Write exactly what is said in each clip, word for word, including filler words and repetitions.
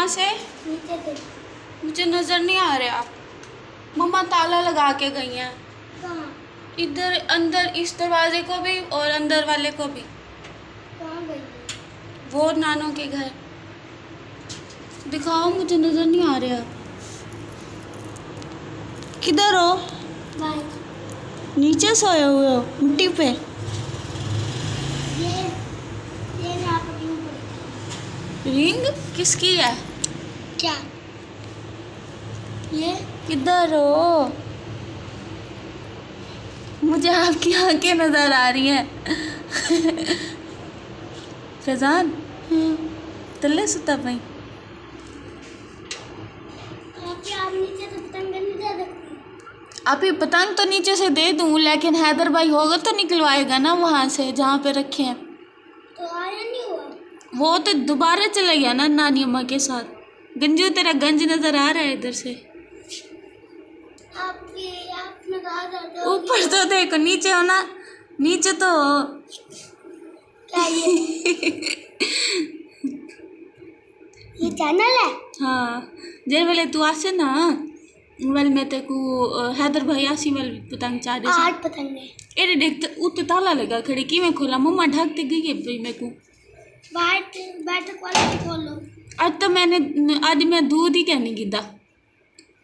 سے؟ نیچے سے۔ مجھے نظر نہیں آ رہا۔ مما تالا لگا کے گئی ہیں۔ کہاں؟ ادھر اندر، اس دروازے کو بھی اور اندر والے کو بھی۔ کہاں گئی ہیں؟ وہ نانوں کے گھر۔ دکھاؤ، مجھے نظر نہیں آ رہا۔ کدھر ہو؟ باہر۔ نیچے سوئے ہوئے ہو، مٹی پہ؟ یہ، یہ یہاں پر یوں پڑی۔ رنگ کس کی ہے؟ کیا؟ یہ؟ کدھر ہو؟ مجھے آپ کی آنکھیں نظر آ رہی ہیں۔ فیضان، ہوں۔ تلے ستا پئی؟ آپ کی آپ نیچے تو پتنگ نہیں دے سکتی۔ آپ ہی پتنگ تو نیچے سے دے دوں، لیکن حیدر بھائی ہوگا تو نکلوائے گا نا وہاں سے جہاں پہ رکھے ہیں۔ تو آیا نہیں ہوا؟ وہ تو دوبارہ چلا گیا نا نانی اماں کے ساتھ۔ گنجو، تیرا گنج نظر آ رہا ہے ادھر سے۔ آپ کے، آپ نظر آ رہا ہے۔ اوپر تو دیکھو، نیچے ہو نا، نیچے تو ہو۔ کیا یہ؟ یہ چینل ہے؟ ہاں، جے ویلے تو آسے نا، ول میں تیکو، آ، حیدر بھائی آسی ول پتنگ چا ݙیساں۔ آٹھ پتنگ ہے۔ ایݙے ݙیکھ تے اُتے تالا لڳا کھڑے، کیویں کھولاں؟ مما ڈھک تے ڳئی ہے پئی میکوں۔ باہر تے، باہر تے کھولو، کھولو۔ اڄ تو میں نے، اڄ میں دودھ ہی کائنی گھدا۔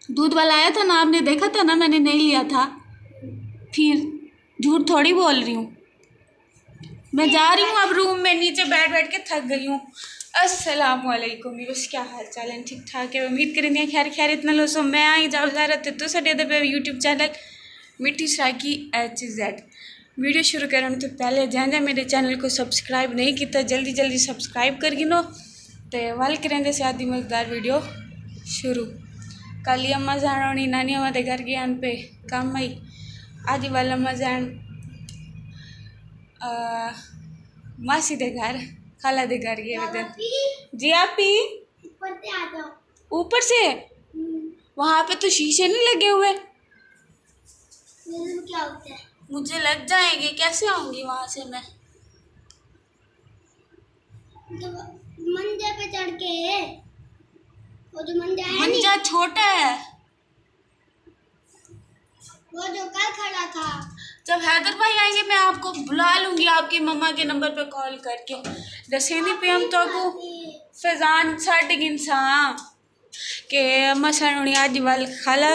دودھ والا آیا تھا نا، آپ نے دیکھا تھا نا، میں نے نہیں لیا تھا۔ پھر جھوٹ تھوڑی بول رہی ہوں۔ میں جا رہی ہوں اب روم میں، نیچے بیٹھ بیٹھ کے تھک گئی ہوں۔ السلام علیکم ویورز، کیا حال چال ہیں؟ ٹھیک ٹھاک ہے؟ امید کریں دے خیر خیریت نال ہوسو۔ میں آئی جا وزارت تے تساں ݙیہدے پئے یوٹیوب چینل مٹھی سرائیکی ایچ زیڈ۔ ویڈیو شروع کرݨ توں پہلے جیں جیں میݙے چینل کوں سبسکرائب نہیں کیتا، جلدی جلدی سبسکرائب کر گھنو۔ تے ول کریندے سے آدھی مزیدار ویڈیو شروع۔ کل ہی اماں جان ہوݨی نانی اماں دے گھر ڳئے ہن پئے کم آئی۔ اڄ ول اماں جان، آ، ماسی دے گھر، خالہ دے گھر ڳئے ودن۔ جی آپی۔ اوپر سے آ جاؤ۔ اوپر سے؟ ہوں۔ وہاں پہ تو شیشے نہیں لگے ہوئے۔ نظر کیا ہوتا ہے؟ مجھے لگ جائیں گے، کیسے آؤں گی وہاں سے میں؟ تو منجے پہ چڑھ کے، وہ جو منجا ہے نا، منجا چھوٹا ہے۔ وہ جو کل کھڑا تھا۔ جب حیدر بھائی آئیں گے، میں آپ کو بلا لوں گی، آپ کی مما کے نمبر پہ کال کر کے۔ ݙسیندی پئی ہم تو کو فیضان ساڈ گھنساں کہ اماں سݨ ہوݨی اڄ ول خالہ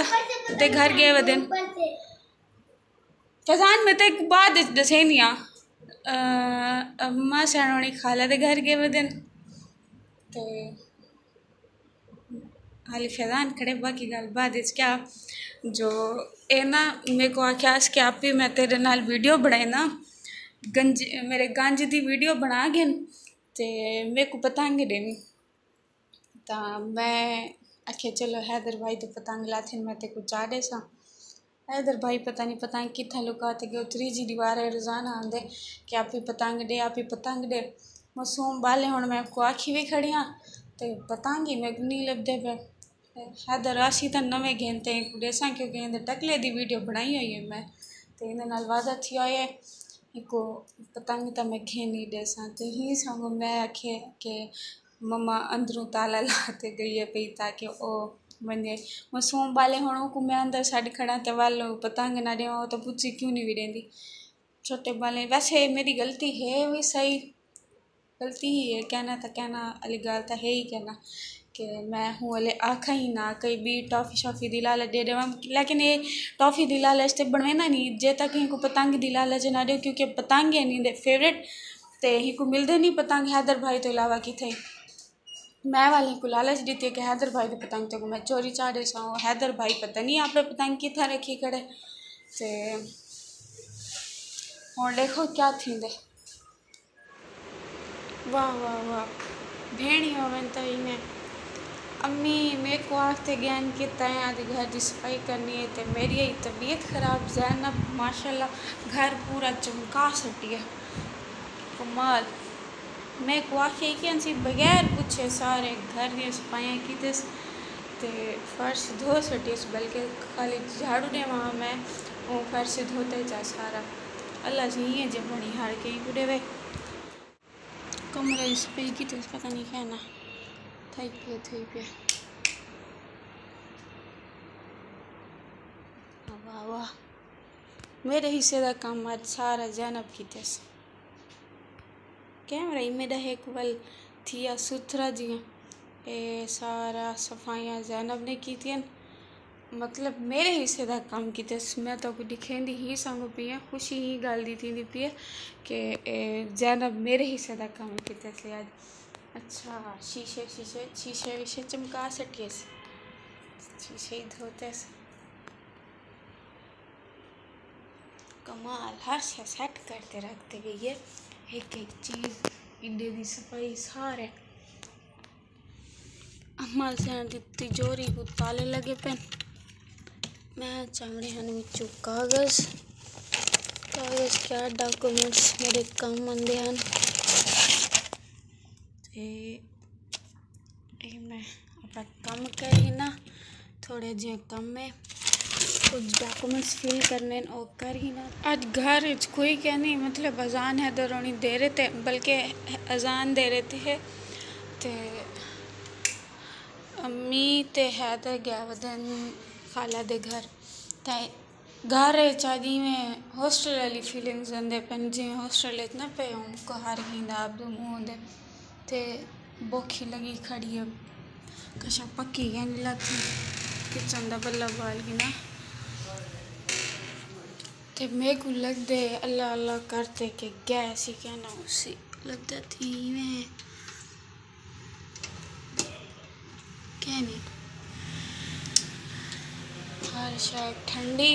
دے گھر ڳئے ودن۔ فیضان، میں تیکوں بعد وچ ݙسیندی ہاں۔ آ، اماں سݨ ہوݨی خالہ دے گھر ڳئے ودن۔ تے حالی فیضان کھڑے، باقی ڳالھ بعد وچ۔ کیا جو اے نا میکوں آکھیا اس کہ آپی میں تیݙے نال ویڈیو بݨائینداں، گنج، میݙے گنج دی ویڈیو بݨا گھن تے میکوں پتنگ ݙیویں۔ تاں میں آکھیا چلو حیدر بھائی دے پتنگ لاتھن میں تیکوں چا ݙیساں۔ حیدر بھائی پتہ نہیں پتنگ کتھاں لکا تے ڳئے، او تریجھی دیوار ہے، روزانہ آندے کہ آپی پتنگ ݙے، آپی پتنگ ݙے۔ معصوم ٻالے ہن میں کو آکھی وی کھڑی ہاں تے پتنگ ہی میکوں نہیں لبھدے پئے۔ حیدر آسی تاں نویں گھن تے اینکوں ݙیساں، کیونکہ ایندے ٹکلے دی ویڈیو بݨائی ہوئی ہے میں، تے ایندے نال وعدہ تھیا ہویا ہے، اینکوں پتنگ تاں میں گھن ہی ݙیساں۔ تے ہی سانگوں میں آکھے کہ مما اندروں تالا لا تے ڳئی ہے پئی تاکہ او ونڄے۔ معصوم ٻالے ہن اونکوں میں اندر چھݙ کھڑاں تے ول پتنگ نہ ݙیواں، او تاں پچھے کیوں نہیں وی ݙیندی۔ چھوٹے ٻالے، ویسے میݙی غلطی ہے وی صحیح، غلطی ہی ہے، کہݨا تاں کہݨا آلی ڳالھ تاں ہے ہی کہݨا کہ میں ہوں ہلے آکھاں ہی نہ کہیں ٻئی ٹافی شافی دی لالچ ݙے ݙیواں، لیکن اے ٹافی دی لالچ تے بݨویندا نہیں، جے تاں کہیں کوں پتنگ دی لالچ نہ ݙیو، کیونکہ پتنگ ہے نہیں دے فیورٹ، تے ہی کوں ملدے نہیں پتنگ حیدر بھائی توں علاوہ کتھے۔ میں والیں کوں لالچ ݙتی کہ حیدر بھائی دی پتنگ تیکوں میں چوری چا ݙیساں۔ او حیدر بھائی پتہ نہیں اپݨی پتنگ کتھاں رکھی کھڑے۔ تے ہݨ ݙیکھو کیا تھیندے۔ واہ واہ واہ، بھیݨی ہوون تاں ایویں۔ امی میکوں آکھ تے ڳئین کہ تئیں آدھے گھر دی صفائی کرݨی ہے، تے میݙی ہئی طبیعت خراب۔ زینب ماشاءاللہ گھر پورا چمکا سٹی ہے۔ کمال۔ میکوں آکھیا ہئی کہ انسی بغیر پچھے سارے گھر دیاں صفائیاں کیتس تے فرش دھو سٹیس، بلکہ خالی جھاڑو ݙیواں میں، اوں فرش دھوتا ہی چا سارا۔ اللہ جی ایہ جے بݨی ہر کہیں کوں ݙیوے۔ کمرے دی صفائی کیتس، پتہ نہیں کیا نہ۔ تھئی پئے، تھئی پئے۔ واہ واہ، میرے حصے دا کم اڄ سارا زینب کیتس۔ کیمرہ ہی میݙا ہک ول تھیا ستھرا جیاں، اے سارا صفائیاں زینب نے کیتیاں۔ مطلب میرے حصے دا کم کیتس۔ میں تہاکوں ݙکھیندی ہی سانگو پئی آں، خوشی ہی ڳالھ دی تھیندی پئی ہے کہ اے زینب میرے حصے دا کم کیتس اڄ۔ اچھا، شیشے، شیشے، شیشے ویشے چمکا سٹیس، شیشے ہی دھوتس۔ کمال، ہر شے سیٹ کر تے رکھ تے ڳئی ہے، ہک ہک چیز، انڈے دی صفائی سارے۔ اماں سیاݨ دی تجوری کوں تالے لڳے پن۔ میں چاوݨے ہن وچوں کاغذ، کاغذ کیا ڈاکومنٹس میݙے کم آندے ہن۔ تے اے میں اپݨا کم کر گھناں، تھوڑے جے کم ہے، کجھ ڈاکومنٹس فل کرنے ہن، او کر گھناں۔ اڄ گھر اچ کوئی کائنی، مطلب اذان حیدر ہونی دے رہے تے، بلکہ اذان دے رہے تے ہے، تے امی تے حیدر ڳئے ودن خالہ دے گھر۔ تے گھر اچ اڄ ایویں ہاسٹل آلی فیلنگز آندے پن، جیویں ہاسٹل اچ نہ پئے ہوں، گھر ہیندا آپ دو منہ ہوندے۔ تے بکھ ہی لڳی کھڑی ہے، کشا پکی گھنی لاتھی، کچن دا بلب بال گھناں۔ تے میکوں لڳدے اللہ اللہ کر تے کہ گیس ہی کیا نہ ہوسی، لڳدا تھی ایویں۔ کینی۔ ہر شے ٹھنڈی،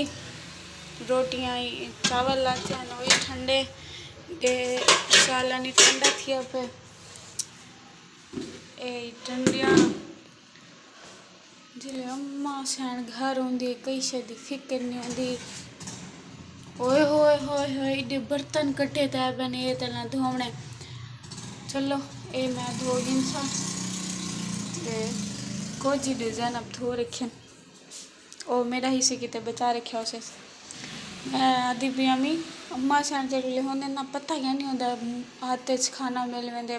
روٹیاں ہی، چاول لاتے ہیں، وہی ٹھنڈے، دے سالن ہی ٹھنڈا تھیا پے۔ اے ٹھنڈیاں، جلے اماں سیاݨ گھر ہوندی، کئی شے دی فکر نہیں ہوندی۔ اوئے ہوئے ہوئے ہوئے، ایݙے برتن کٹے تے بنے، اے تے نہ دھووݨے۔ چلو، اے میں دھو گھنساں۔ تے کجھ ایݙے زینب دھو رکھن۔ او میݙا حصے کیتے بچا رکھیا ہوسے۔ میں آہدی پئی امی، اماں سیاݨ جیڑھے ہوندے نہ پتہ کیا نہیں ہوندا، ہتھ اچ کھانا مل ویندے۔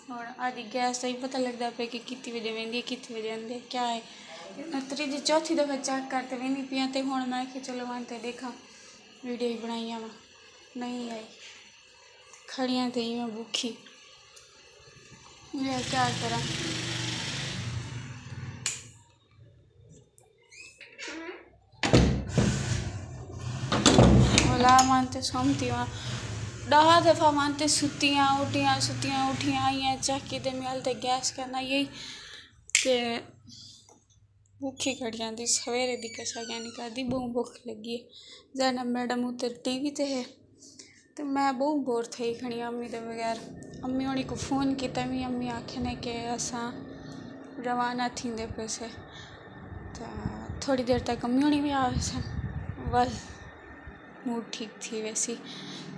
ہݨ آہدی گیس دا ہی پتہ لڳدا پئے کہ کتی وڄے ویندی ہے، کتی وڄے آندی ہے، کیا ہے۔ میں تریجھی چوتھی دفعہ چیک کر تے ویندی پئی آں، تے ہݨ میں آکھیا چلو وݨ تے ݙیکھاں، ویڈیو ہی بݨائی آواں، نہیں آئی۔ کھڑی آں تے ایویں بکھی، میں کیا کراں۔ ولا من تے سمتی ہاں، ݙاہ دفعہ من تے ستیاں اٹھیاں، ستیاں اٹھیاں آئیاں، چیک کیتے میل تے گیس کنا یہی تے بکھی کھڑیاں دی، سویرے دی کسا کیا نہیں کھادی، ٻہوں بکھ لڳی ہے۔ زینب میڈم اتر ٹی وی تے ہے۔ تے میں ٻہوں بور تھئی کھڑی ہاں امی دے بغیر۔ امی ہوݨی کوں فون کیتا، وی امی آکھے نے کہ اساں روانہ تھیندے پئے سے۔ تے تھوڑی دیر تک امی ہوݨی وی آ ویسن، ول موڈ ٹھیک تھی ویسی۔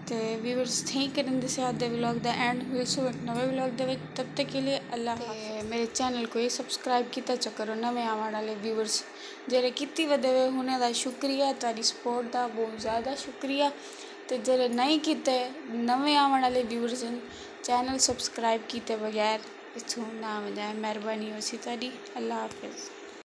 تے ویورز، تھیں کرن دے ساتھ دے ولاگ دا اینڈ، ملسوں ہک نویں ولاگ دے وچ، تب تک کے لیے اللہ حافظ۔ تے میرے چینل کوں سبسکرائب کیتا چا کرو نویں آوݨ والے ویورز۔ جیڑھے کیتی ودے وے، انہاں دا شکریہ، تہاݙی سپورٹ دا ٻہوں زیادہ شکریہ۔ تے جیڑھے نئیں کیتے، نویں آوݨ والے ویورز ہن، چینل سبسکرائب کیتے بغیر اتھوں نہ ونڄائے، مہربانی ہوسی تہاݙی۔ اللہ حافظ۔